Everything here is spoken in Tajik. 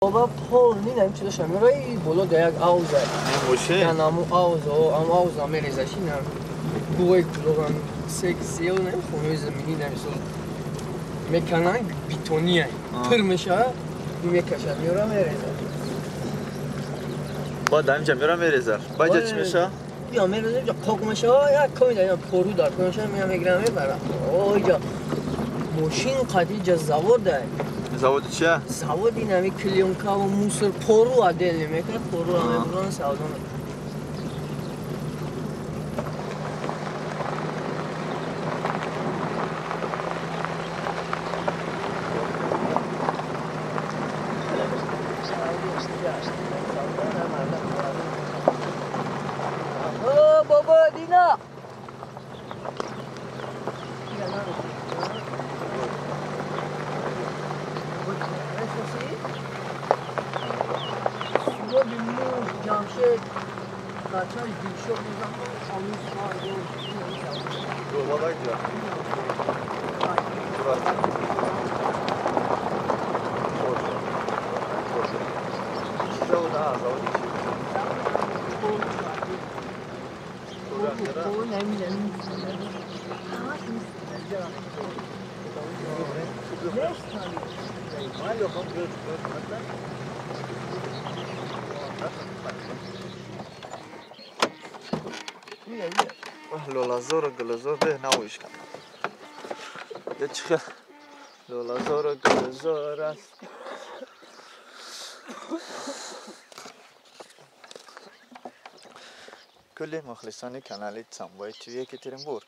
Баба полный нам чизоша меои боло да як авза. Мошин? Наму авза, ам авза мерезаши нам. Гуой кулогам сек сел нам хонаи заминӣ намисол. Меканан бетония. Пир меша, мекашад, меора мерезад. Баъд ҳаминҷа меора мерезад. Баъд ҷа чӣ меша? Я мерезад, ҷа қоқ меша, як коми да пору дар кунша мея мегирам мебарам. Ой ҷа мошин қади ҷа завод ай. Заводи чия? Заводи нами клеёнка ва мусор пору отдельно мекунад, пору мебуранд, савдо мекунад. Баба Дина! Ҷамшед бачаи Дилшод Лолазору гулзор бе навиш кам. Чиха лолазору гулзор аст. Кулли мухлисони канали Самбой ТВ Екатеринбург.